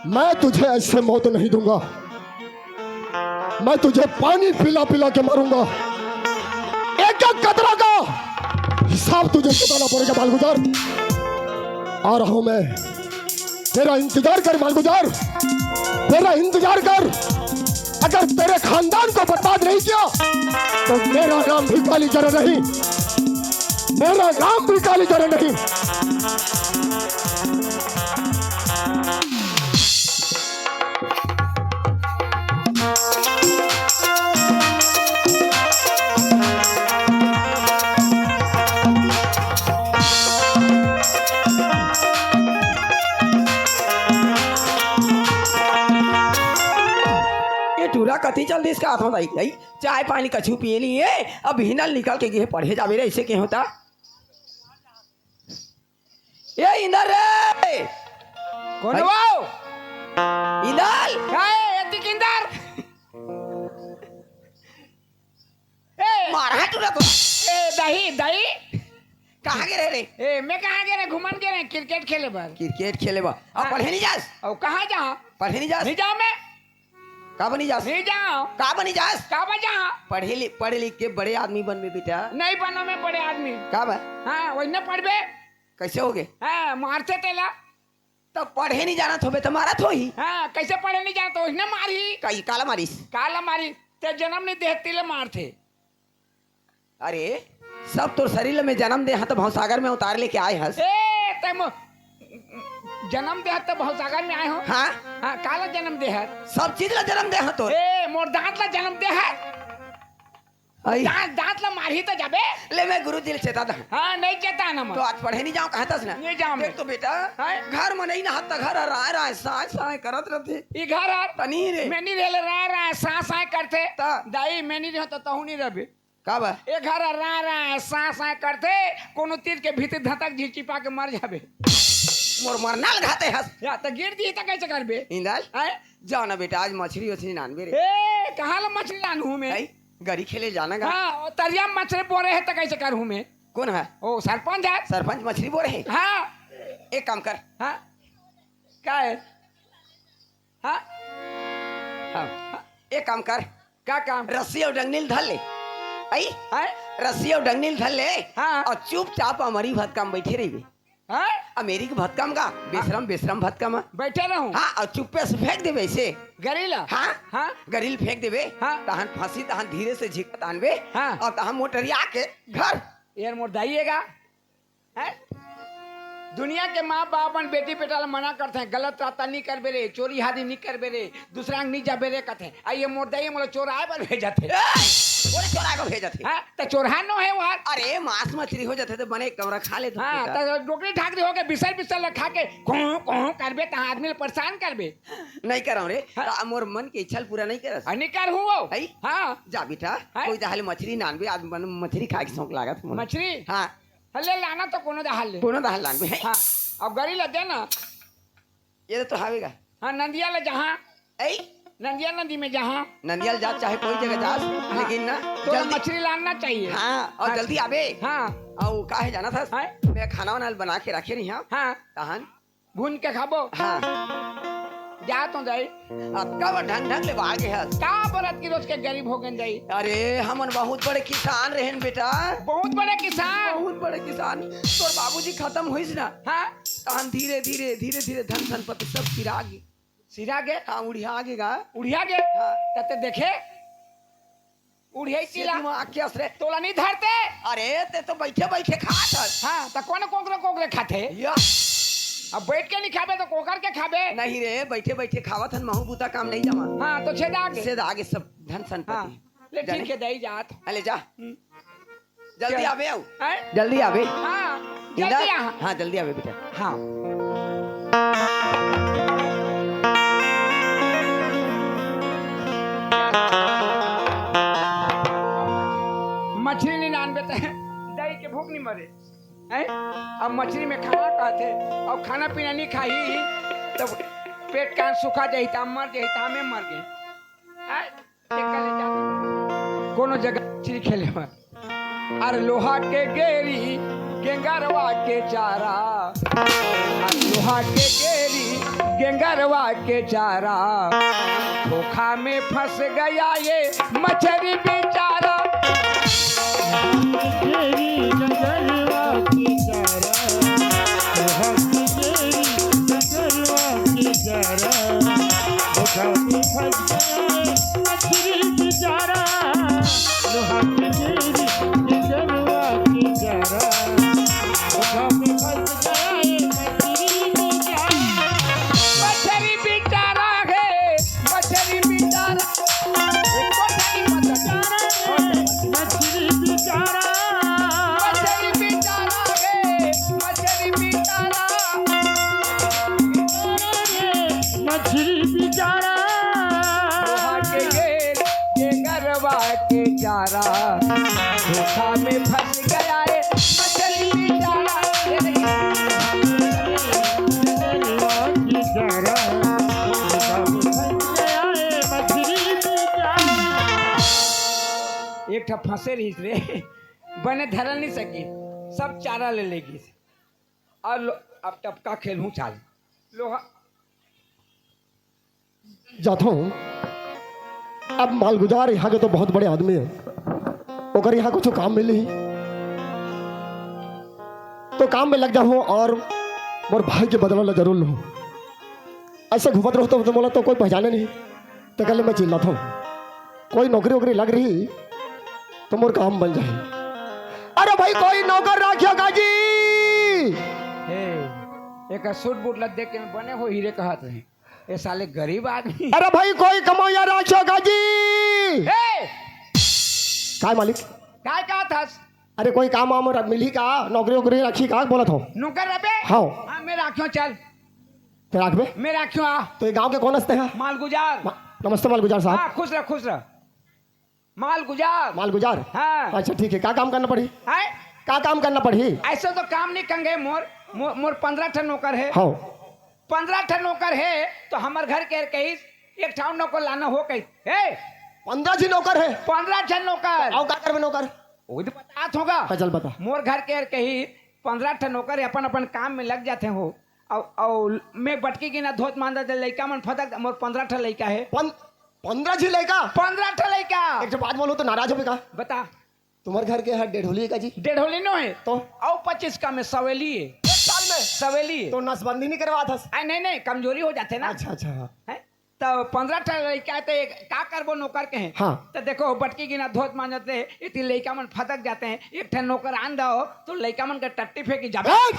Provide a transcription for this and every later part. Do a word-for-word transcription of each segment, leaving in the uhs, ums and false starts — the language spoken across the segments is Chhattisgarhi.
मैं तुझे ऐसे मौत नहीं दूंगा, मैं तुझे पानी पिला पिला के मारूंगा। एक एक कतरा का हिसाब तुझे चुकाना पड़ेगा मालगुजार। आ रहा हूं मैं, तेरा इंतजार कर मालगुजार, तेरा इंतजार कर। अगर तेरे खानदान को बर्बाद नहीं किया तो मेरा नाम भी कालीचरण नहीं, मेरा नाम भी कालीचरण नहीं। ये टूरा कति चल दिस का हाथ में दाई, दाई? चाय पानी कछु पिए नहीं है। अब हिनल निकल के गे पढ़े जाबे रे, ऐसे के होता। ए इंदर रे। कौन भाई? वो? इंदर। का है, एतिक इंदर? ए। मारा है टूरा तो। ए, दही, दही। कहाँ गे रहे रे? ए, मैं कहाँ गे रहे? घूमन गे रहे, क्रिकेट खेले बर। क्रिकेट खेले बर। अब हाँ। पढ़े नहीं जास? अब कहाँ जाऊँ? पढ़े नहीं जास? नहीं जाऊँ मैं। का बनी जास? नहीं जाऊँ। का बनी जास? का बन जाऊँ? पढ़े लि-, पढ़ लिख के बड़े आदमी बनबे बेटा। नहीं बनो मैं बड़े आदमी। का बा? हाँ, वही ना पढ़बे। कैसे होगे? हाँ, मारथे तेला। तब पढ़े नहीं जानत होबे त मारत होही। हाँ, कैसे पढ़े नहीं जानत होही ना मारही। कई काला मारिस? काला मारी, ते जन्म नहीं देहत तेला मारथे। अरे, सब तोर शरीर में जन्म दे हा त भवसागर में उतार लेके आए हस। ए, ते मो-, जन्म दे हा त भवसागर में आए हो। हाँ। हाँ, काला जन्म दे हा? सब चीज ला जन्म दे हा तो। ए, मोर दांत ला जन्म दे हा। आई। दांत, दांत ला मारही त जाबे। ले मैं गुरुजी ले चेता दा। हाँ, नहीं चेता ना मैं। तो आज पढ़े नहीं जाऊँ, कहा तस ना। नहीं जाऊँ मैं। देख तो बेटा, हाँ? घर में नहीं ना हत्ता घर राय राय साय साय करत रहथे। ई घर हर तनी रे। मैं नहीं रहले राय राय साय साय करथे। ता। दाई, मैं नहीं रहो तो तहू नहीं रहबे। का बा? ए घर राय राय साय साय करथे, कोनो तीर के भीतर धतक झिचिपा के मर जाबे। मोर मरना ल घाते हस। या त गिर दी त कैसे करबे? इंदल, आय? जाओ ना बेटा, आज मछली वछली लानबे रे। ए, कहाँ ला मछली लानहूँ मैं? आई, गरी खेले जाना गा। हाँ, तरिया में मछली बोरे है त कैसे करहूँ मैं? कौन है? ओ, सरपंच है। सरपंच मछली बोरे है? हाँ। एक काम कर। हाँ। का है? हाँ? हाँ। एक काम कर। का काम? रस्सी अउ डंगनी ल धर ले। आई? हैं? रस्सी अउ डंगनी ल धर ले। हाँ। अउ चुपचाप अमरी भतका म बइठे रहिबे। हैं? अमेरी के भतका म गा, बेशरम, बेशरम भतका म। बइठे रहूं? हाँ, अउ चुप्पे से फेंक देबे अइसे। गरी ल? हाँ। हाँ। गरी ल फेंक देबे। हाँ। तहन फंसी, तहन धीरे से झिकत आनबे। हाँ। अउ तहन मोटरिया के घर। यार मोर दाई ए गा। हैं? दुनिया के माँ बाप मन बेटी बेटा ला मना करथे, "गलत रास्ता नी करबे रे, चोरी हादी नी करबे रे, दूसरा अंग नी जाबे रे," कथे। आ ये मोर दाई मोला चोराए बर भेजत हे। ए! मोला चोराए बर भेजत हे। हाँ, त चोरहा नो हे वहार। अरे, मांस मछली हो जाथे त बने कमरा खा लेथन हाँ, बेटा। त डोकरी ठाकरी होके बिसर बिसर ला खा के कों कों करबे त आदमी ला परेशान करबे। नहीं करव रे, हाँ। त मोर मन के इच्छा ल पूरा नहीं करस। हाँ, नहीं करहूँ वो। हई? हाँ। जा बेटा, हाँ। कोई दहाले मछली लानबे, आज मन मछली खाए के शौक लागत मोला। मछली? हाँ। हले लाना तो कोनो दहाल ले। कोनो दहाल लानबे, हैं? हाँ, अब गरी ला दे ना। ये तो हावे गा। हाँ, नंदिया ला जहाँ। ऐ? नंदिया नदी में जहाँ। नंदिया ला जा, चाहे कोई जगह जा, हाँ। लेकिन ना, तो जल्दी। मछली लानना चाहिए। हाँ, अउ हाँ। जल्दी आबे। हाँ। अउ काहे जाना था? हाँ। मैं खाना वाना बना के रखे रही हूँ। हाँ। तहन? भून के खाबो। हाँ। जा तो जाई। अतका बड़ ढंग ढंग ले बाहर के हस। का बरत की रोज के गरीब हो गन जाई। अरे, हमन बहुत बड़े किसान रहेन बेटा। बहुत बड़े किसान? बहुत बड़े किसान। तोर बाबूजी खत्म होइस ना। हाँ। तहन धीरे धीरे, धीरे धीरे धन संपत्ति सब सिरा गे। सिरा गे? हाँ, उड़िया गे गा। उड़िया गे? हाँ। तते देखे? उड़िया सेती चिला। में आके असरे। तोला नहीं धरते। अरे, ते तो बैठे बैठे खात हस। हाँ, त कौन कोकरे कोकरे खाथे? या। अब बैठ के नहीं खाबे तो कोकर के खाबे? नहीं रे, बैठे बैठे खावत हन, महू बूता काम नहीं जावा। हाँ, तो छेदा आगे। छेदा आगे सब धन संपत्ति। हाँ, ले जाने? ठीक है, दई जात। हाँ, ले जा। हम्म। जल्दी चल। आबे अउ। हैं? जल्दी आबे। हाँ, इधर? जल्दी आ। हाँ, जल्दी आबे बेटा। हाँ। मछली नहीं लानबे त दई के भूख नहीं मरे। हैं? अब मछली में खाना कहथे, अब खाना पीना नहीं खाही, तब पेट कान सूखा जाही, त मर जाही, त हमें मर गए। हैं? कोनो जगह मछली खेले बर। अरे लोहा के गेरी, गेंगरवा के चारा। अरे लोहा के गेरी, गेंगरवा के चारा, धोखा में फंस गया ये मछरी बेचारा। तेरी गेंगरवा के चारा, तेरी गेंगरवा के चारा, धोखा में फंस गया ये मछरी बेचारा। लोहा के तेरी गेंगरवा के चारा, धोखा में फंस गया ये मछरी बेचारा। मछरी बेचारा है, मछरी बेचारा। मछरी बेचारा। मछरी बेचारा है, मछरी बेचारा। मछरी बेचारा। लोहा के गेर, गेंगरवा के चारा, धोखा में फंस गया रे मछरी बेचारा। एक ठा फंसे रहिस रे, बने धरल नहीं सकी, सब चारा ले लेगिस। और लो, अब टपका खेलहूँ चाल। लोहा जाथों। अब मालगुजार यहाँ के तो बहुत बड़े आदमी है, ओकर यहाँ कुछ काम मिली तो काम में लग जाहूँ और मोर भाई के बदला ला जरूर लूँ। ऐसे घूमत रहो तो, तो मोला तो कोई पहचाने नहीं, तो कल मैं चिल्लात हूँ, कोई नौकरी वोकरी लग रही तो मोर काम बन जाए। अरे भाई, कोई नौकर राखियो का जी? हे, एक सूट बूट ला देख के बने हो हीरे कहत रहे। ए साले गरीब आदमी। अरे भाई, कोई कमवइया राखियो का जी? ए! काय मालिक? काय कहत हस? अरे कोई काम वाम मिलही का? नौकरी वोकरी राखी का बोलत हो? नौकर रबे? हाँ। हाँ, मैं राखियो, चल। ते राखबे? मैं राखियो, आ। तो ये गांव के कौन हस्ते हैं? मालगुजार। मा-, नमस्ते मालगुजार साहब। हाँ, खुश रह, खुश रह। मालगुजार। मालगुजार? हाँ। अच्छा, ठीक है, का काम करना पड़ी? हैं? का काम करना पड़ी? ऐसे तो काम नहीं कंगे मोर, मोर, मोर पंद्रह ठन नौकर है। हाँ। पंद्रह ठन नौकर है, तो हमर घर के कहिस, "एक ठाउन नौकर लाना हो," कहिस। हे! पंद्रह झी नौकर है? पंद्रह ठन नौकर। आओ, का करबे नौकर? वो तो बतात होगा। हाँ, चल बता। मोर घर के कहिस, पंद्रह ठन नौकर है, अपन, अपन काम में लग जाते हो। अउ, अउ मैं बटकी गिना धोत मांजत, लइका मन फदक, मोर पंद्रह ठन लइका है। पन-, पंद्रह झी लइका? पंद्रह ठन लइका। एक ठो बात बोलूं तो नाराज होबे का? बता। तुम्हर घर के हर डेढ़ोली का जी? डेढ़ोली नो है। तो? अउ पच्चीस का में सवेली है। एक साल में? सवेली है। तो नसबंदी नहीं करवात हस? आ, नहीं, नहीं, कमजोरी हो जाथे ना। अच्छा, अच्छा, हाँ। हैं? तो पंद्रह ठन लइका है, तो एक का करबो नौकर के हैं? हाँ। तो देखो, बटकी गिना धोत मांजत ले, इतनी लइका मन फदक जाते हैं, एक ठन नौकर आन दो, तो लइका मन के टट्टी फेंकी जाबे। ए!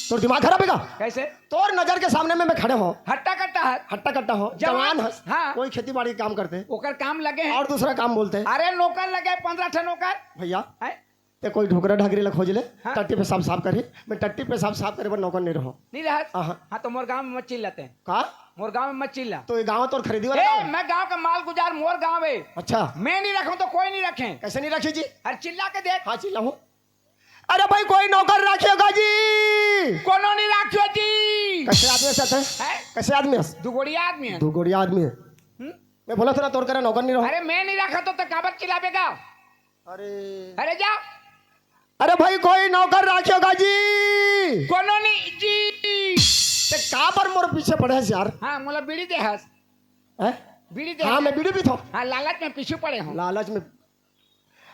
तोर दिमाग खराब है का? कैसे? तोर नजर के सामने में मैं खड़े हो। हट्टा कट्टा है। हट्टा कट्टा हो। जवान जवान हस। हाँ। कोई खेती बाड़ी के काम करते। ओकर काम लगे हैं। और दूसरा काम बोलते। अरे नौकर लगे, पंद्रह ठन नौकर। भैया। हैं? ते कोई ढोकरा ढाकरी ला खोज ले। हाँ। टट्टी पेशाब साफ करही। मैं टट्टी पेशाब साफ करे बर नौकर नहीं रहो। नहीं रहत? हाँ, हाँ। हाँ, तो मोर गांव में मत चिल्लाते हैं। का? मोर गांव में मत चिल्ला। तो ये गांव तोर खरीदी वाला ए, गांव है? मैं गांव का मालगुजार, मोर गांव है। अच्छा। मैं नहीं रखूं तो कोई नहीं रखे। कैसे नहीं रखी जी? अरे चिल्ला के देख। हाँ, चिल्लाहूं। अरे भाई, कोई नौकर राखियो का जी? कोनो नहीं राखियो जी। कैसे आदमी हस ते? हैं? कैसे आदमी हस? दुगोड़िया आदमी है। दुगोड़िया आदमी है। हम्म? मैं बोला था ना, तोर करा नौकर नहीं रहो। अरे मैं नहीं रखा तो, तो काबर चिल्लाबे का? अरे। अरे जा। अरे भाई, कोई नौकर राखियो का जी? कोनो नहीं जी। ते काबर मोर पीछे पड़े हस यार? हाँ, मोला बीड़ी दे हस। हैं? बीड़ी दे हाँ, हस। मैं बीड़ी पीथो। हाँ, लालच में पीछू पड़े हो। लालच में।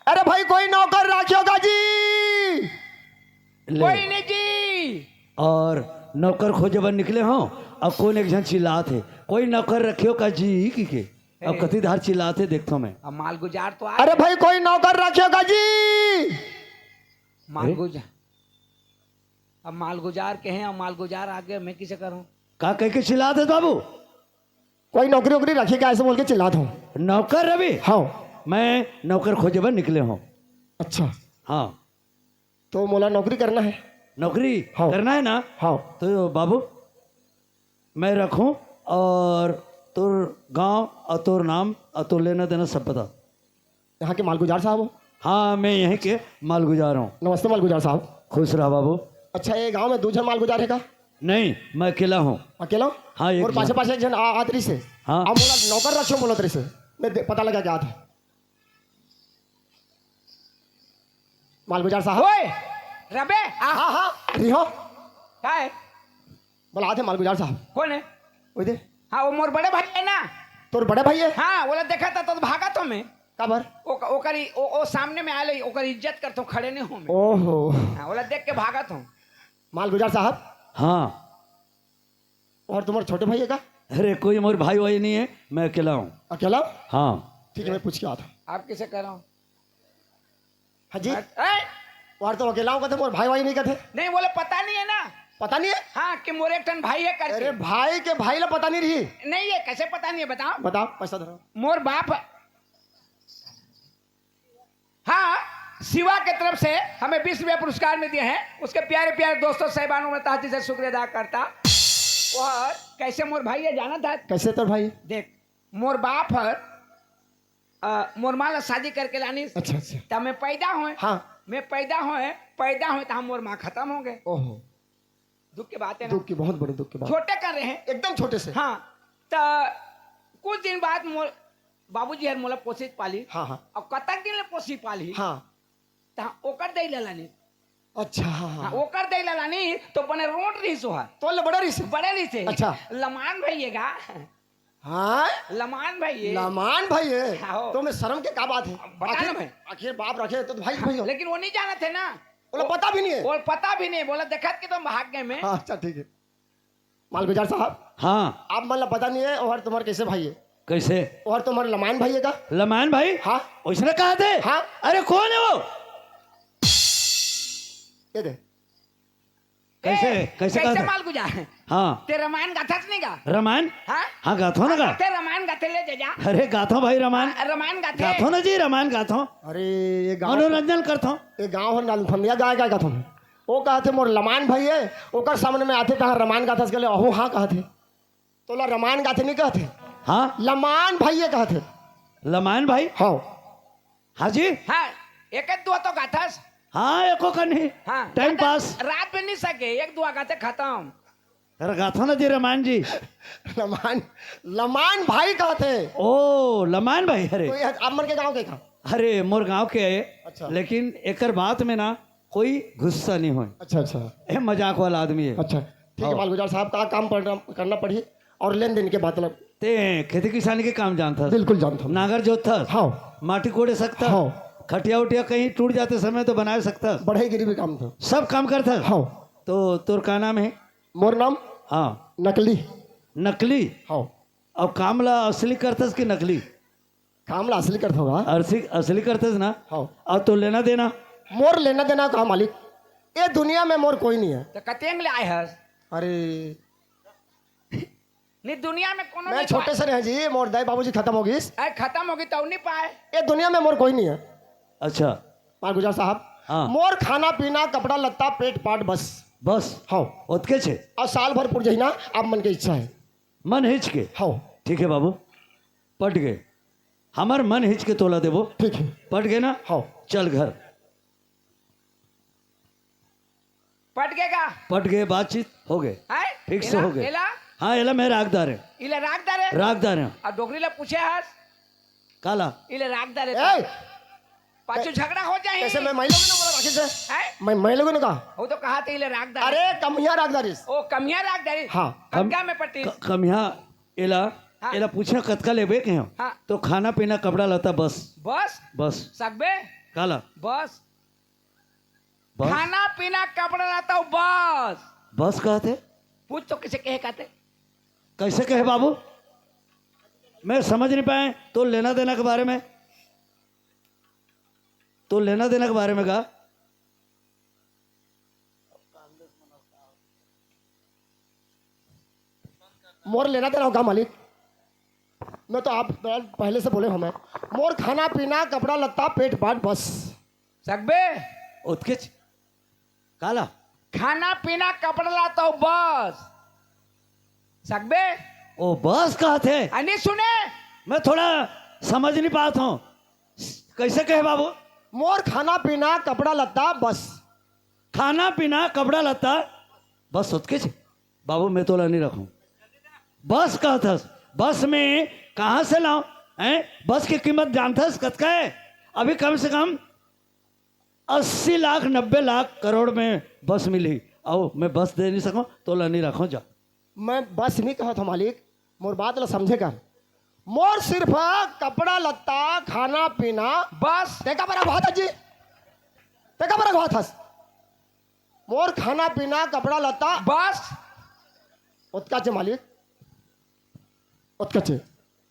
अरे भाई, कोई नौकर राखियो का जी? ले। कोई नहीं जी। और नौकर खोजे बर निकले हो, और कोन एक झन चिल्लात हे, "कोई नौकर रखियो का जी?" कि के। अब ए। कति धार चिल्लात हे, देखथो मैं। अब मालगुजार तो आ अरे भाई, कोई नौकर राखियो का जी? मालगुजार। अब मालगुजार के हैं, अब मालगुजार आगे मैं किसे करूं? का कह के चिल्लात हे बाबू? कोई नौकरी वोकरी रखे का, ऐसे बोल के चिल्लात हो। नौकर रवि? हाँ। मैं नौकर खोजे बर निकले हूँ। अच्छा। हाँ। तो मोला नौकरी करना है। नौकरी हाँ। करना है ना? हाँ। तो बाबू, मैं रखूँ और तोर गांव और तोर नाम और तोर लेना देना सब बता। यहाँ के मालगुजार साहब हो? हाँ, मैं यहीं के मालगुजार हूँ। नमस्ते मालगुजार साहब। खुश रहा बाबू। अच्छा, ये गांव में दू झन मालगुजार है का? नहीं, मैं अकेला हूँ। अकेला? हाँ, एक और पाछे झन। पाछे एक झन आ, आत रहिस हे। हाँ। अब मोला नौकर रखियो बोलत रहिस हे। मैं दे-, पता लगा क्या था। मालगुजार साहब। ओए, रबे, आ। हाँ, हाँ, रिहो। का है? बलात हे मालगुजार साहब। कोन हे? ओदे। हाँ, वो मोर बड़े भाई हे ना। तोर बड़े भाई हे? हाँ, ओला देखत हँव त भागत हँव मैं। काबर? ओ, ओकर इ-, ओ, ओ सामने में आय ले, ओकर इज्जत करत हँव, खड़े नइ होवँव मैं। ओहो। हाँ, ओला देख के भागत हँव। मालगुजार साहब। हाँ। अउ तुम्हर छोटे भाई हे का? अरे, कोई मोर भाई वाई नइ हे, मैं अकेला हँव। अकेला? हाँ। ठीक हे, मैं पूछ के आत हँव। आप कइसे करव? हाँ जी। ए! अउ तुम अकेला हँव कथे, मोर भाई वाई नइ कथे। नहीं, बोले पता नइ हे ना। पता नइ हे? हाँ, कि मोर एक ठन भाई हे करके। अरे, भाई के भाई ला पता नइ रही। नहीं, ये कइसे पता नइ हे, बताओ। बताओ, पैसा धरो। मोर बाप, हाँ, शिवा के तरफ से हमें बीस रुपया पुरस्कार में दिए हैं, उसके प्यारे प्यारे दोस्तों साहिबानों में तहे दिल से शुक्रिया अदा करता। अउ कइसे मोर भाई हे जानत हस? कइसे तोर भाई? देख, मोर बाप हर, अ, मोर माँ ला शादी करके लानिस। अच्छा, अच्छा। त मैं पैदा होएँव। हाँ। मैं पैदा होएँव, पैदा होएँव त मोर माँ खतम हो गे। ओहो। दुख के बात हे ना। दुख के, बहुत बड़े दुख के बात। छोटे कन रहेंव। एकदम छोटे से। हाँ, त कुछ दिन बाद मोर बाबूजी हर मोला पोसिस पालिस। हाँ, हाँ। अउ कतक दिन ले पोसिस पालिस? हाँ। त ओकर दई ला लानिस। अच्छा, हाँ, हाँ। हाँ, ओकर दई ला लानिस, त बने रोंट रहिस ओहर। तोर ले बड़े रहिस? बड़े रहिस। अच्छा। लमान भाई हे गा। हाँ? लमान भाई हे। लमान भाई हे? हाँ, हो। त मैं शर्म के का बात हे? बता ना आखिर, भाई। आखिर बाप रखे त भाई, भाई हो। लेकिन ओ नइ जानत हे ना। ओला पता भी नइ हे। ओला पता भी नइ हे, बोला देखत के त भाग गेंव मैं। हाँ, अच्छा, ठीक हे। मालगुजार साहब। हाँ। आप मन ला पता नइ हे, ओहर तुम्हर कइसे भाई हे? कइसे? ओहर तुम्हर लमान भाई हे का? लमान भाई? हाँ। ओइसने कहाथे? हाँ। अरे, कोन हे ओ? ये दे। कइसे, ए, कइसे कइसे कहाथे? मालगुजार? हाँ। तैं रमायन गाथस नइ गा? रमायन? हाँ? हाँ, गाथों ना गा। तैं रमायन गाथे ले जा, जा। अरे, गाथों भाई रमायन। हाँ, रमायन गाथे। गाथों ना जी, रमायन गाथों। अरे, ये गाँव मनोरंजन करथों। ये गाँव हर नालफंदिया गाय गाय गाथों। ओ कहाथे मोर लमान भाई हे, ओकर सामने में आथे तहाँ रमायन गाथस कहे ले, अहो हाँ कहाथे। तोला रमायन गाथे नइ कहाथे। हाँ। लमान भाई हे कहाथे। लमान भाई? हाँ। हाँ जी। हाँ, एक दो तो गाथस। हाँ, एको कन ही। हाँ, time pass। रात में नइ सके, एक दो गाथे खतम। अरे गाथों ना जी रमान जी। लमान, लमान भाई कहाथे। ओ, लमान भाई, अरे। तो ये आप मन के गाँव के का? अरे, मोर गाँव के हे, अच्छा। लेकिन एकर बात में ना कोई गुस्सा नइ होय। अच्छा, अच्छा। ए मजाक वाला आदमी हे। अच्छा, ठीक हे, हाँ। मालगुजार साहब, का काम पड़ना, करना पड़ही अउ लेन देन के बात ला। तैं खेती किसानी के काम जानथस? बिल्कुल जानथों। नांगर जोतथस? हाँ। माटी कोड़े सकथस? हाँ। खटिया उटिया कहीं टूट जाथे समय त बनाय सकथस? बढ़ई गिरी भी काम था। सब काम करथस? हाँ। त तोर का नाम हे? मोर नाम? हाँ। नकली। नकली? हाँ। अउ काम ला असली करथस कि नकली? काम ला असली करथों गा। असली, असली करथस ना? हाँ। अउ तोर लेना देना? मोर लेना देना का मालिक, ए दुनिया में मोर कोई नइ हे। त कतेक ले आय हस? अरे। नहीं, दुनिया में कोनो मैं नइ छोटे पाय। से रहेंव जी, मोर दाई बाबूजी खतम हो गिस। अरे, खतम हो गिस त नइ पाय। ए दुनिया में मोर कोई नइ हे। अच्छा। मालगुजार साहब, हाँ। मोर खाना पीना, कपड़ा लत्ता, पेट पाट बस। बस? हाँ। ओतकेच हे? अउ साल भर पुर जाही ना, आप मन के इच्छा हे। मन हिच के? हाँ। ठीक हे बाबू, पट गे। हमर मन हिच के तोला देबो। ठीक हे। पट गे ना? हाँ। चल घर। पट गे का? पट गे, बातचीत हो गे। हैं? Fix एला, हो गे। एला? हाँ, एला मैं राख डारेंव। इला राख डारे? राख डारेंव। अउ डोकरी ला पूछे हस? काला? इला राख डारे। ए! पाछू झगड़ा हो जाही। कइसे मैं मइलो नइ मोला राखिस हे? हैं? मैं मइलो नइ का? ओ तो कहाथे इला राख डारे। अरे, कम्हिया राख डारिस। ओ, कम्हिया राख डारिस। हाँ। कम-, कतका में पटिस? क-, कम्हिया एला, हाँ। एला पूछे कतका लेबे कहेंव। हाँ। त खाना पीना कपड़ा लत्ता बस। बस? बस। सकबे? काला? बस। बस? खाना पीना कपड़ा लत्ता बस। बस कहाथे? पूछ तो कइसे कहे कहाथे? कइसे कहे बाबू? मैं समझ नइ पाएंव। तोर लेना देना के बारे में, तोर लेना देना के बारे में का? मोर लेना देना होगा मालिक, मैं तो आप पहले से बोले हँव मैं, मोर खाना पीना कपड़ा लत्ता पेट पाट बस। सकबे? ओतकेच? काला? खाना पीना कपड़ा लत्ता बस। सकबे? ओ बस कहाथे? अ, नइ सुने? मैं थोड़ा समझ नइ पात हँव। कइसे कहे बाबू? मोर खाना पीना कपड़ा लत्ता बस। खाना पीना कपड़ा लत्ता बस ओतकेच? बाबू, मैं तोला नइ रखँव। बस कहाथस, बस मैं कहाँ से लाऊँ? हैं? बस के कीमत जानथस कतका हे? अभी कम से कम अस्सी लाख, नब्बे लाख, करोड़ में बस मिलही। अउ मैं बस दे नइ सकँव, तोला नइ रखँव, जा। मैं बस नहीं कहत हूँ मालिक, मोर बात ला समझे कर। मोर सिर्फ कपड़ा लत्ता, खाना पीना। बस। तेका बरा घात जी, तेका बरा घात हस। मोर खाना पीना, कपड़ा लत्ता। बस। ओतका चे मालिक, ओतका चे।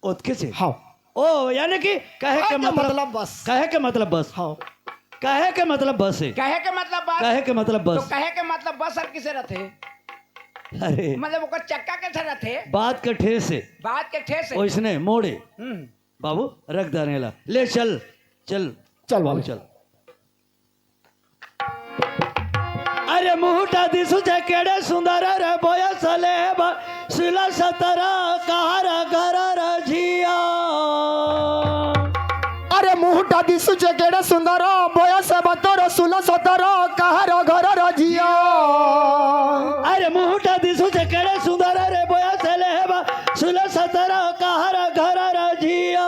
ओतके से? हाँ। ओ, यानी कि कहे के कहे के मतलब, मतलब बस। कहे के मतलब बस। हाँ। कहे के मतलब बस है। कहे के मतलब बस। कहे के मतलब बस। तो कहे के मतलब बस हर किसे रथे? अरे। मतलब ओकर चक्का के ठे रथे? बात के ठेस है। बात के ठेस है। ओइसने मोड़े। हम्म। बाबू, रख दाने ला। ले चल, चल। चल बाबू, बाबू। चल। अरे मुहटा दिसु जे केड़े सुंदर रे, बोयस लेबा सुला सतर कहार घर रजिया। अरे मुहटा दिसु जे केड़े सुंदर, बोयस बतर सुला सतर कहार घर रजिया। अरे मुहटा दिसु जे केड़े सुंदर रे, बोयस लेबा सुला सतर कहार घर रजिया।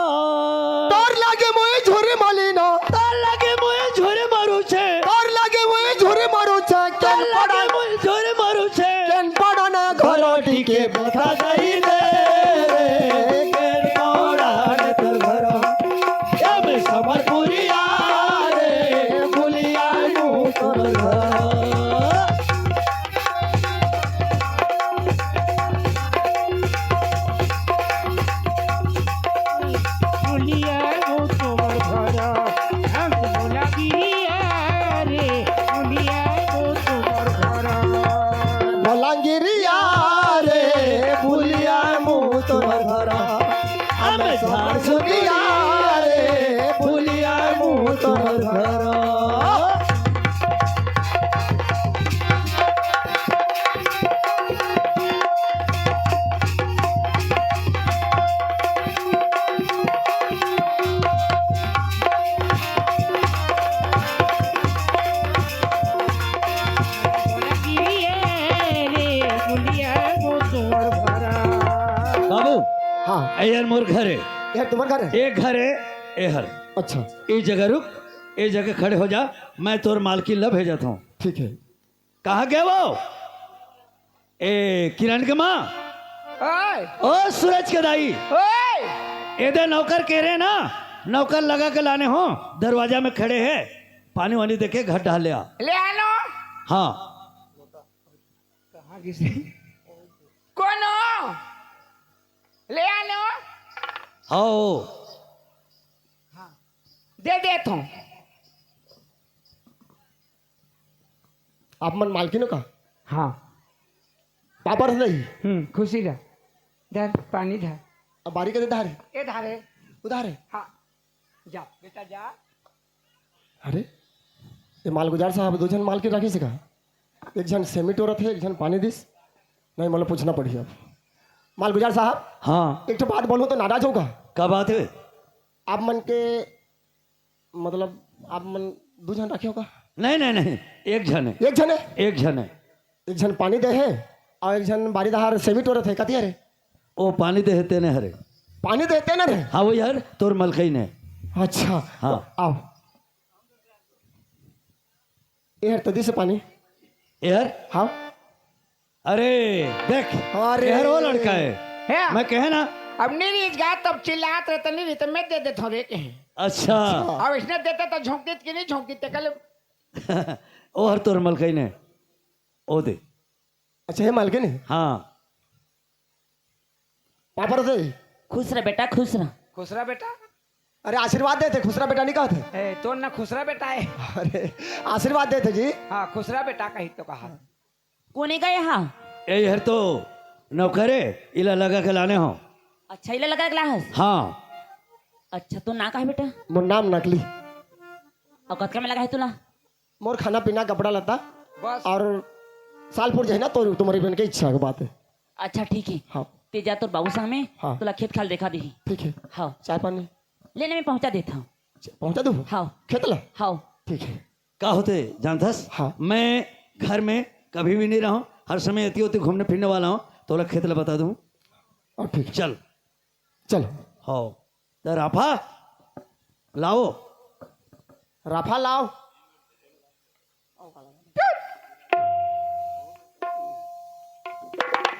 तोर लागे मुई झुरी मलिना। तोर लागे मुई झुरी मरुछे। तोर लागे मुई झुरी मरुछे। तोर केन लागे पड़न। मुई झुरी मरुछे। केन पड़न घर टिके बता गई दे रे। केन पड़न तोर घर। ए मैं समरपुरिया रे, भुलिया नु तोर घर। भुलिया नु तोर घर, हम भुला गिरिया रे, भुलिया नु तोर घर। भुला गिरिया रे, भुलिया नु तोर घर। हम झाड़ सुनिया रे, भुलिया नु तोर घर। बाबू, हाँ। ए हर मोर घर है। ए हर तुम्हार घर है? एक घर है, ए हर। अच्छा। ए जगह रुक, ए जगह खड़े हो जा, मैं तोर मालकिन ला भेजत हूँ। ठीक है। कहाँ गए वो? ए, किरण के माँ। ओए। ओ, सूरज के दाई। ओए। एदे नौकर कहे रहे ना, नौकर लगा के लाने हो, दरवाजा में खड़े है, पानी वानी देके घर डाल ले आ। ले आनो। हाँ। कहाँ किसी? कोनो? ले आनो। हाँ। हाँ। दे देत हूँ। आप मन मालकिन हो का? हाँ। पापड़ नहीं? हम्म, खुशी रह। धर, पानी धर। अब बारी के दे धारे? ए धारे। उधारे? हाँ। जा, बेटा जा। अरे, ये मालगुजार साहब दो झन मालकिन राखिस का? एक झन सेमी टोरत हे, एक झन पानी दिस। नहीं, मतलब पूछना पड़ी अब। मालगुजार साहब, हाँ। एक ठो बात बोलूँ तो नाराज होगा? का बात है? आप मन के मतलब, आप मन दू झन राखे हो का? नहीं, नहीं, नहीं, एक झन है। एक झन है? एक झन है। एक झन पानी दे हे और एक झन बारी डहार सेमी टोरत हे, कती हरे? ओ पानी दे हे तेने हरे। पानी दे हे तेने हरे? हाँ, वो यार, तोर मलकई ने। अच्छा, हाँ। आओ। ए हर तो दिस पानी। ए हर? हाँ। अरे, देख, अरे। ए हर वो लड़का है। है? मैं कहे ना। अब नहीं रही जात, तब चिल्लात रहे, तो नहीं रही, तो मैं दे देता हूँ रे, कहे। अच्छा। अब इसने देता तो झोंक देत कि नहीं झोंक देते, कल। ओ हर तोर मलकई ने, ओ दे। अच्छा, हे मलकई ने? हाँ। पापड़ दे। खुश रह बेटा, खुश रह। खुश रह बेटा। अरे, आशीर्वाद देथे, खुश रह बेटा नहीं कहथे। ए, तोर ना खुश रह बेटा है। अरे, आशीर्वाद देथे जी। हाँ, खुश रह बेटा कही तो कहा। कोने गए हा? ए, हर तो नौकर है, इला लगा के लाने हो। अच्छा, इला लगा के लाहस? हाँ। अच्छा, तो ना कहे बेटा? मोर नाम नकली। और कतका में लगा है तुला? मोर खाना पीना, कपड़ा लत्ता बस। और साल पुर जाए ना, तो तुम्हारी बहन की इच्छा की बात है। अच्छा, ठीक है। हाँ। ते जा तोर बाबू संग में, हाँ। तुला खेत खाल देखा दी। ठीक है। हाँ। चाय पानी? लेने में पहुंचा देता हूँ। अच्छा, पहुंचा दूँ? हाँ। खेत ला? हाँ। ठीक है। का होथे जानथस? हाँ। मैं घर में कभी भी नहीं रहूं, हर समय एती ओती घूमने फिरने वाला हूं। तोला खेत ला बता दूं। हाँ, ठीक है। चल। चल। हाँ। त राफा लाओ। राफा लाओ।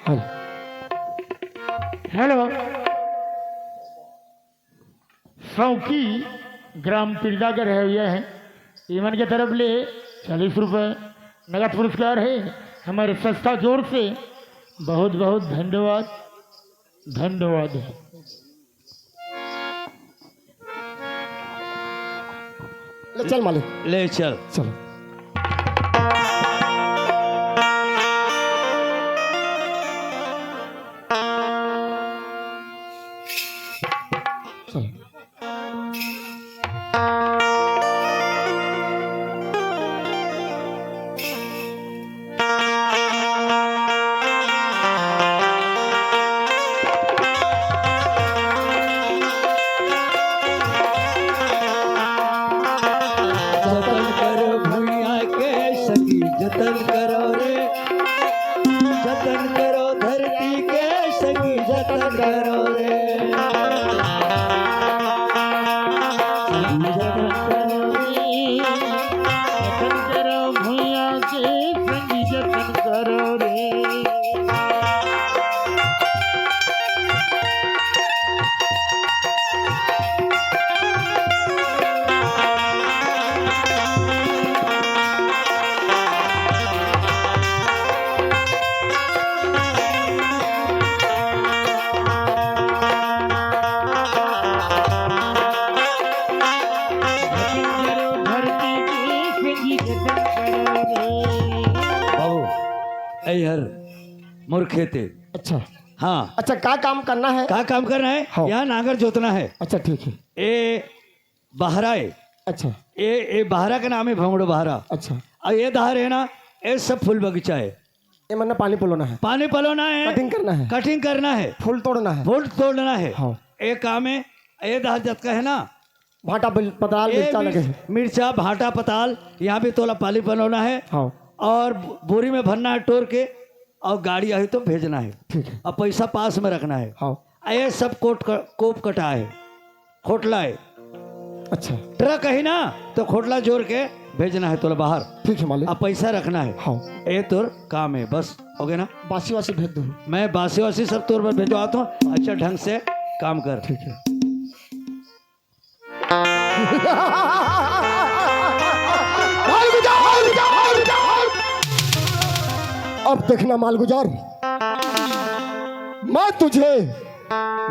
हाँ। हेलो, सौकी ग्राम पिरदागर है, ये है, इमन के तरफ ले चालीस रुपए नगद पुरस्कार है। हमारे संस्था जोर से बहुत बहुत धन्यवाद, धन्यवाद है। ले चल मालिक। ले चल। चलो। चलो। जतन करो भुइयां के सखी, जतन करो रे, जतन करो धरती के सखी, जतन करो रे। जतन करो रे, जतन करो भुइयां के सखी, जतन करो रे। बाबू, ए हर मोर खेते। अच्छा। हाँ। अच्छा, का काम करना है? का काम करना है? हाँ। यहाँ नांगर जोतना है। अच्छा, ठीक है। ए बहरा है। अच्छा। ए, ए बहरा के नाम है भंगड़ो बहरा। अच्छा। और ये धार है ना, ये सब फूल बगीचा है। ये मतलब पानी पलोना है? पानी पलोना है। कटिंग करना है? कटिंग करना है। फूल तोड़ना है? फूल तोड़ना है। हाँ। ये काम है। ये धार जतका है ना, भाटा बिल-, पताल ये मिर्चा मिर्च-, लगे हैं। मिर्चा, भाटा, पताल, यहाँ भी तोला पानी पलोना है। हाँ। और बो-, बोरी में भरना है टोर के, और गाड़ी आई तो भेजना है। ठीक है। और पैसा पास में रखना है। हाँ। ये सब कोट क-, कोप कटा है, खोटला है। अच्छा। ट्रक है ना, तो खोटला जोर के भेजना है तोला बाहर। ठीक है मालिक। अब पैसा रखना है। हाँ। ये तोर काम है, बस हो गया ना। बासी वासी भेज दो। मैं बासी वासी सब तोर पर भेजवाता हूँ, अच्छा ढंग से काम कर। ठीक है। मालगुजार, मालगुजार, अब देखना मालगुजार, मैं तुझे,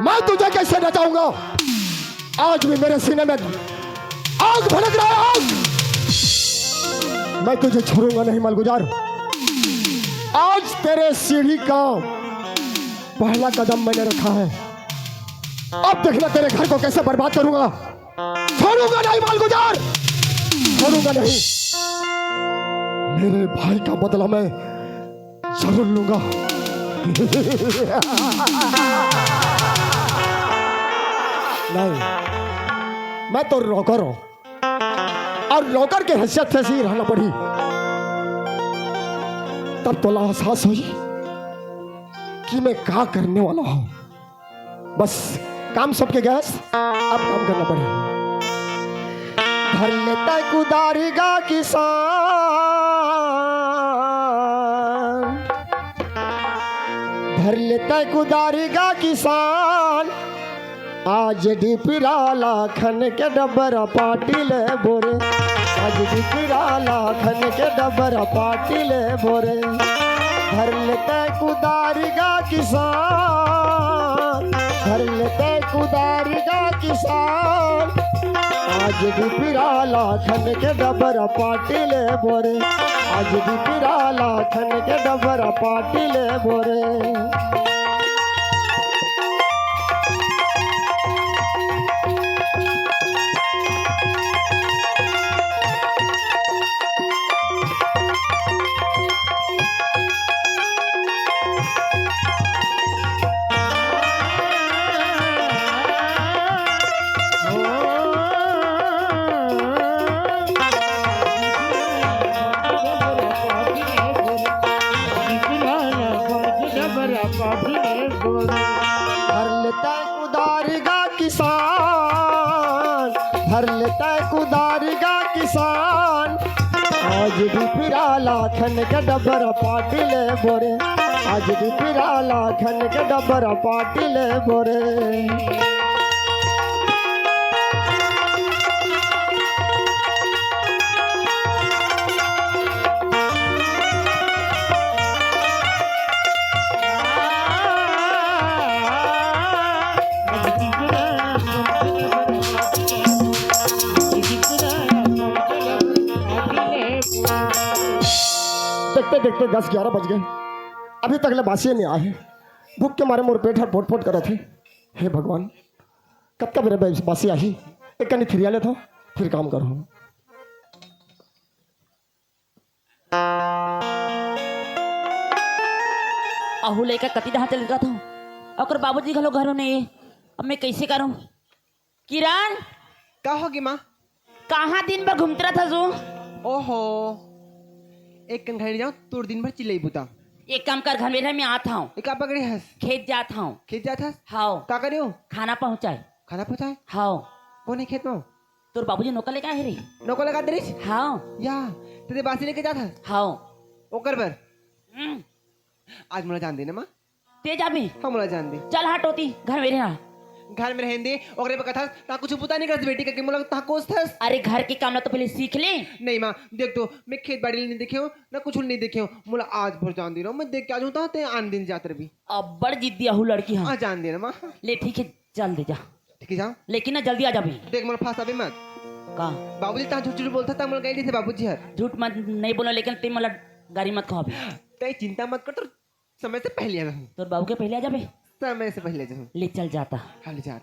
मैं तुझे कैसे नचाऊंगा। आज भी मेरे सीने में आग भड़क रहा है, आग। मैं तुझे छोड़ूंगा नहीं मालगुजार। आज तेरे सीढ़ी का पहला कदम मैंने रखा है। अब देखना तेरे घर को कैसे बर्बाद करूंगा। छोड़ूंगा नहीं मालगुजार, छोड़ूंगा नहीं। मेरे भाई का बदला मैं जरूर लूंगा। नहीं, मैं तो नौकर हूँ और नौकर के हैसियत से ही रहना पड़ी। तब तो एहसास हुई कि मैं क्या करने वाला हूँ। बस काम सबके गैस, अब काम करना पड़े। धर लेता कुदारी गा किसान, धर लेता कुदारी गा किसान। आज डिपिराला खन के डबरा पाटिल बोरे, आज डिपिराला खन के डबरा पाटिल बोरे। धर लेते कुदारी गा किसान, धर लेते कुदारी गा किसान। आज डिपिराला खन के डबरा पाटिल बोरे, आज डिपिराला खन के डबरा पाटिल बोरे। धर लेता कुदारी गा किसान, धर लेता कुदारी गा किसान। आज डिपिराला खन के डबरा पाटिल बोरे, आज भी पिराला खन के डबरा पाटी ले बोरे। देखते देखते दस ग्यारह बज गए, अभी तक ले बासी नहीं आए। भूख के मारे मोर पेट हर फोट फोट करत हे। हे भगवान, कतका बेरा बासी आही? एक कनी थिरिया लेथव, फिर काम करहूं। अहू लइका कति डहा चल जात हूँ, ओकर बाबूजी घलो घर में नहीं है। अब मैं कैसे करूँ? किरण, का होगे माँ? कहाँ दिन भर घूमत रहत हस? ओहो, एक कन घर जाओ, तोर दिन भर चिल्लाई बुता। एक काम कर, घर में रह, मैं आत हूँ। ए, का पकड़े हस? खेत जात हूँ। खेत जात हस? हाव। का करे हो? खाना पहुँचाए। खाना पहुँचाए? हाव। कोन हे खेत में? तोर बाबूजी नौकर लगा हे रे। नौकर लगा दे रिस? हाव। या, तेरे बासी लेके जात हस? हाव। ओकर बर। हम्म। आज मोला जान दे ना माँ। ते जाबे? हाँ, मोला जान दे। चल हट ओती, घर में रह। घर में रहन दे, ओकरे पे कथस, ता कुछ बुता नहीं करस बेटी, करके मोला ता कोसथस। अरे घर के काम ला तो पहले सीख ले। नहीं माँ, देख तो, मैं खेत बाड़ी नहीं देखे हूँ, ना कुछ नहीं देखे हूँ। मोला आज भर जान दे रहा हूँ, मैं देख के आ जाऊँ, ता ते आन दिन जात रही। अब्बड़ जिद्दी अहू लड़की हाँ। आ जान दे ना माँ। ले ठीक है, जल्दी जा। ठीक है, जाओ। लेकिन ना जल्दी आ जाबे। देख मोला फंसाबे मत। का? बाबूजी ता झूठ झूठ बोलता था, मोला गाली देते बाबूजी हर। झूठ मत नहीं बोलो, लेकिन ते मोला गारी मत खवाबे। ते चिंता मत कर, तो समय से पहले आ जाऊँ। तोर बाबू के पहले आ जाबे? समय से पहले आ जाऊँ। ले चल जाता। हाँ, ले जा।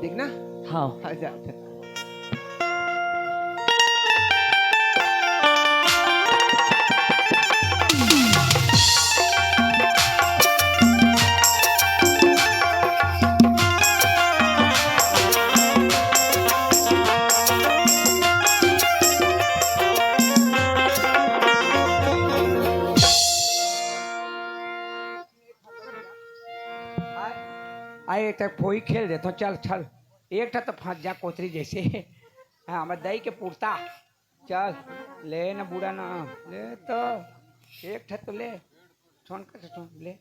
देखना। हाँ। हाँ, जा। आए, एक ठक फोई खेल देथों, चल, चल। एक ठक तो फंस जा कोचरी जैसे। हाँ, हमर दई के पुरता। चल, ले ना बूढ़ा ना, ले तो। एक ठक तो ले। छोन का तो छोन, ले। ए,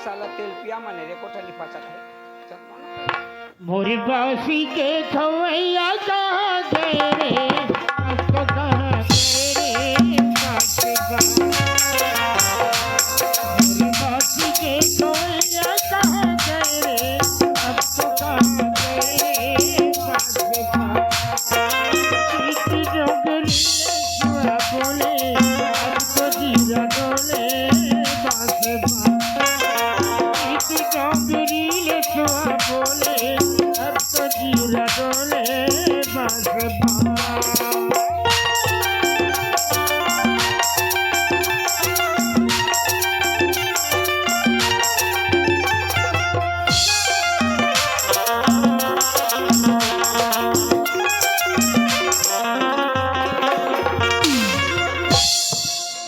साला तेल पिया मने रे, कोठा लिपा चढ़े। चल, मोरी बासी के खवैया कहाँ गए रे? अब तो कहाँ गए रे? बासी बा। मोरी बासी के खवैया कहाँ गए रे? अब तो कहाँ गए रे? बासी बा। चित डोगरी ले सुआ बोले, अब तो जीरा डोले, बास बा। चित डोगरी ले सुआ बोले, अब तो जीरा डोले, बास बा।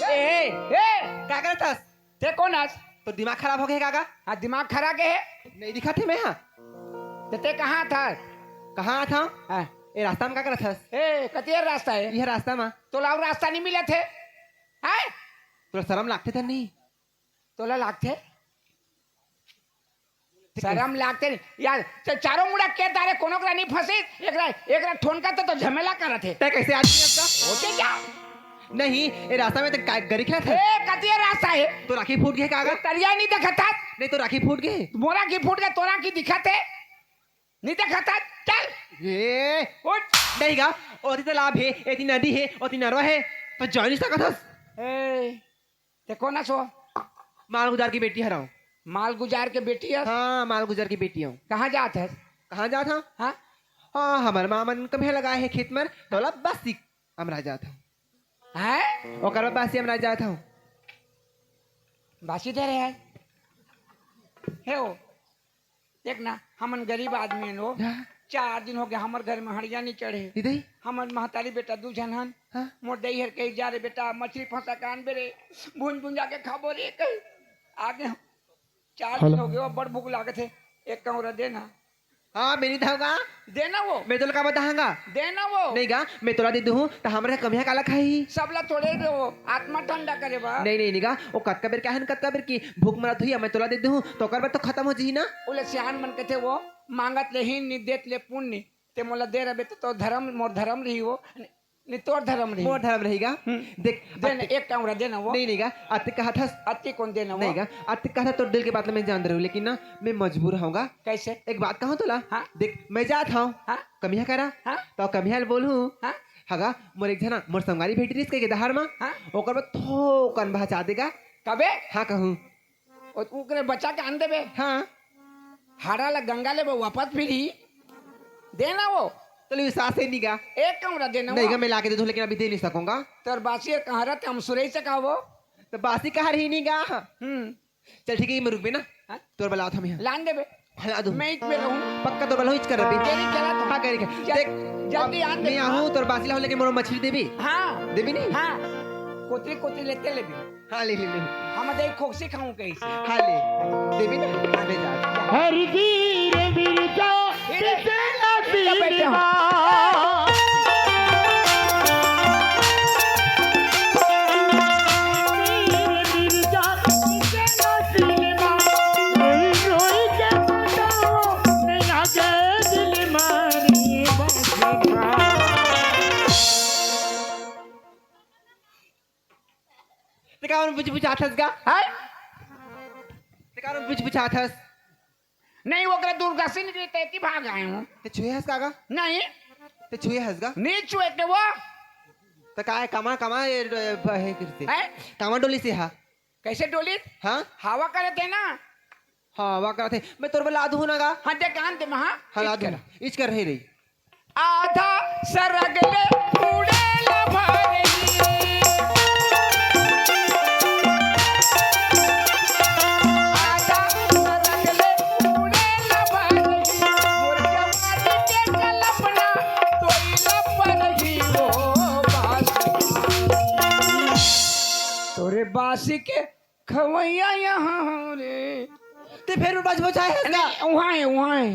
ए, ए, का करत हस? ते कोन हस? तो दिमाग खराब हो गए हे का? हाँ, दिमाग खराब के हे। नहीं दिखा थे मैं, हाँ। ते, ते कहाँ था? कहाँ था? हाँ। ए, रास्ता में का करत हस? ए, कतिया रास्ता है? यह रास्ता में। तोला अउ रास्ता नहीं मिला थे? हैं? तोला शर्म लागथे त नहीं? तोला लागथे? शरम लागथे नहीं। यार, च-, चारों मुड़ा के तारे कोनो करा नहीं फंसे, एकरा, एकरा ठोनका तो, तो झमेला करत हे। तै कैसे आदमी हस गा? होथे क्या? नहीं, ए रास्ता में तो का-, गरी खेलत हे। ए, कतिया रास्ता हे? तो राखी फूट गए का गा? ए, तरिया नहीं देखत हस? नहीं तो राखी फूट गए। मोर आँखी फूट गए, तोर आँखी दिखत हे? नहीं देखत हस? चल। ए। उठ। नहीं गा, ओती तालाब हे, एती नदी हे, ओती नरवा हे, तो जा नहीं सकत हस। ए, ते कोन हस ओ? मालगुजार के बेटी हरंव। मालगुजार के बेटी हस? हाँ, मालगुजार के बेटी हंव। कहाँ जात हस? कहाँ जात हंव? हाँ? हाँ, हमर माँ मन कम्हे लगाए हे खेत मन, तोला बासी अमरा जात हंव। हैं? ओकर बाद बासी अमरा जात हंव। बासी दे रहे हैं। हे ओ, देख ना, हमन गरीब आदमी हन ओ। हाँ। चार दिन हो गए हमर घर में हंड़िया नहीं चढ़े। ई दई? हमर महतारी बेटा दू झन हन। हाँ। मोर दई हर कही, "जा रे बेटा, मछली फंसा के आनबे रे, भूंज भूंजा के खाबो रे," कही। आगे हम चार दिन हेलो। हो गए, बड़ भूख लागत हे, एक कौरा दे ना। हाँ, मैं नहीं धांगा। देना वो। मैं तोला का बताहूँगा? देना वो। नहीं गा, मैं तोला दे दूँ, त हमर कमिया काला खाही? सबला थोड़े दे वो, आत्मा ठंडा करे बा। नहीं, नहीं, नहीं गा, वो कतका बेर के आहन, कतका बेर की भूख मरत हुई, मैं तोला दे दूँ, त ओकर बाद तो खतम हो जही ना। ओला सियान मन कथे वो, मांगत ले हीन, नि देत ले पुण्य। ते मोला दे रबे त तोर धरम, मोर धरम रही वो। नहीं, तोर धरम रही। मोर धरम रही गा। हम्म। देख, दे ना, अति-, एक कांवरा दे ना वो। नहीं, नहीं गा, अति कहत हस। अति कौन दे ना वो? नहीं गा, अति कहत हस, तोर दिल के बात ल मैं जान रही हूँ, लेकिन ना, मैं मजबूर हूँ गा। कैसे? एक बात कहूँ तोला? हाँ। देख, मैं जात हूँ। हाँ। कमिया करा? हाँ। त कमिया ल बोलहूँ। हाँ। हगा, मोर एक झना, मोर संगवारी भेटी रिहिस के डहर मा। हाँ। ओकर बाद थोकन बहचा देगा। कबे? हाँ कहूँ। ओ, ओकरे बचा के आन देबे। हाँ। हाड़ा ला गंगा ले वो वापस फिरही। देना वो। तोला विश्वास हे नहीं गा। एक कांवरा देना नहीं वो। गा, मैं लाके दे दूँ, लेकिन अभी दे नहीं सकूँगा। तोर बासी अउ कहरा ते हम सुरई से का वो। त बासी कहर ही नहीं गा। हम्म। चल ठीक है, मैं रुकबे ना। हाँ? तोर बलात हम यहाँ। लान देबे। हाँ, ला दूँ। मैं इत में रहूँ। पक्का तोर बलाहूँ, इच कर रबी। तेरी चला था। हाँ, करी के। जल-, देख, जल्दी अब आन दे। मैं आहूँ, तोर बासी ला हो, लेकिन मोर मछली देबी। हाँ। देबी नहीं? हाँ। कोतरी, कोतरी लेते लेबी। हाँ, ले, ले, ले। हम दे खोक्सी खाऊं कहीं से। हाँ, ले। देबी ना? हाँ, ले जा। हर वीर बिरजा ये ले। पिछला ये बैठे हो। सिनेमा। वीर बिरजा पिछला सिनेमा। रोई रोई के बताओ, नैना के दिल मारी बसवा। ते काबर पूछ पूछाथस गा? हैं? ते काबर पूछ पूछाथस? नहीं, ओकरे दुर्गा सिंह के तेती भाग आए हूँ। ते छुए हस का गा? नहीं। ते छुए हस गा? नहीं छुए के वो। त काय कमा, कमा ये, ये, हे करते। हैं? कमा डोली से हा? कैसे डोली? हाँ? हवा करे थे ना। हाँ, हवा करे थे। मैं तोर बला दूँ ना गा? हाँ, दे कान दे महा। हाँ, ला इच दूँ। करा। इच कर रही रही। आधा सरग ले उड़ेल भरही। आधा सरग ले उड़ेल भरही। मोर जवानी के कल्पना तोइल परही ओ बासी। तोरे बासी के खवैया यहाँ हो रे। ते फेर बजबजाए हस का? नहीं, उहाँ हे, उहाँ हे।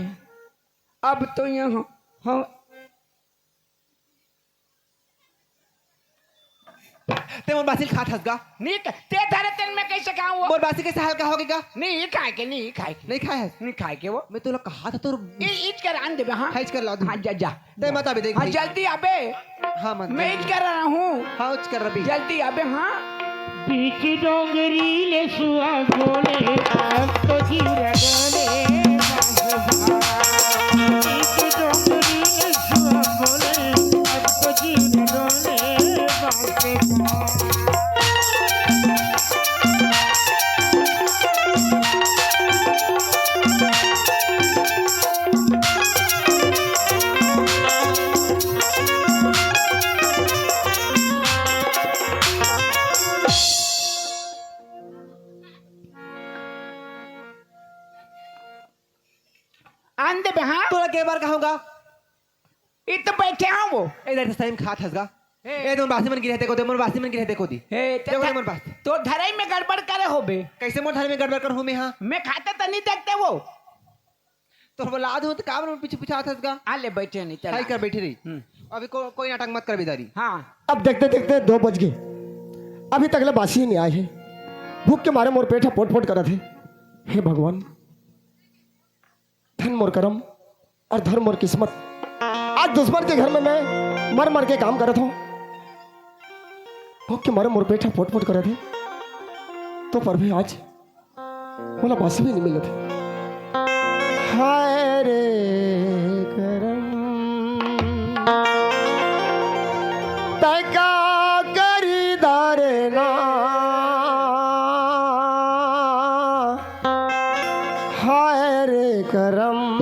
अब तो यहाँ, हाँ। ते मोर बासी ल खात हस गा? नहीं, ते धरे तेन में कैसे खाऊं वो? मोर बासी कैसे हल्का हो गा? नहीं खाए के, नहीं खाए के। नहीं खाए हस? नहीं खाए के वो। मैं तोला कहा था तोर ई, ईच कर आन देबे, हाँ। हाँ, ईच कर ला दूँ। हाँ, जा, जा। ते मत आबे, देख हाँ, भाई। जल्दी आबे। हाँ, मत मैं जा। ईच कर रहा हूँ। हाँ, ईच कर रहा भी। जल्दी आबे, हाँ। बीच डोंगरी ले सुआ बोले, अब तो जीरा डोले बांसुआ। बीच डोंगरी ले सुआ बोले, अब तो जीरा डोले बांसुआ। आन देबे, हाँ? तोला के बार कहूँगा? इत बैठे हंव वो। ए, इधर से टाइम खात हस गा। हे। ए, तुमन बासी मन गिरे हे, देखो, तुमन बासी मन गिरे हे, देखो दी। हे, ते देखो, ध-, तुमन बासी। तो धरई में गड़बड़ करे होबे। कैसे मोर धरई में गड़बड़ करहूँ मैं, हाँ? मैं खाता त नहीं देखते वो। तोर बलात हूँ, त काबर मोर पीछे पीछे आत हस गा? आ ले, बैठे नहीं, चल हाय आ। कर बैठी रही। हम्म। अभी को-, कोई नाटक मत कर बिदारी। हाँ। अब देखते देखते दो बज गए, अभी तक ले बासी ही नहीं आए हे। भूख के मारे मोर पेट ह पोट पोट करत हे। हे भगवान, धन मोर करम अउ धन मोर किस्मत। आज दुश्मन के घर में मैं मर मर के काम करत हंव। भूख के मारे मोर पेट ह पोट पोट करत हे। तो पर भी आज मोला बासी भी नहीं मिलत हे। हाय रे करम, तै का करी दारे ना। हाय रे करम,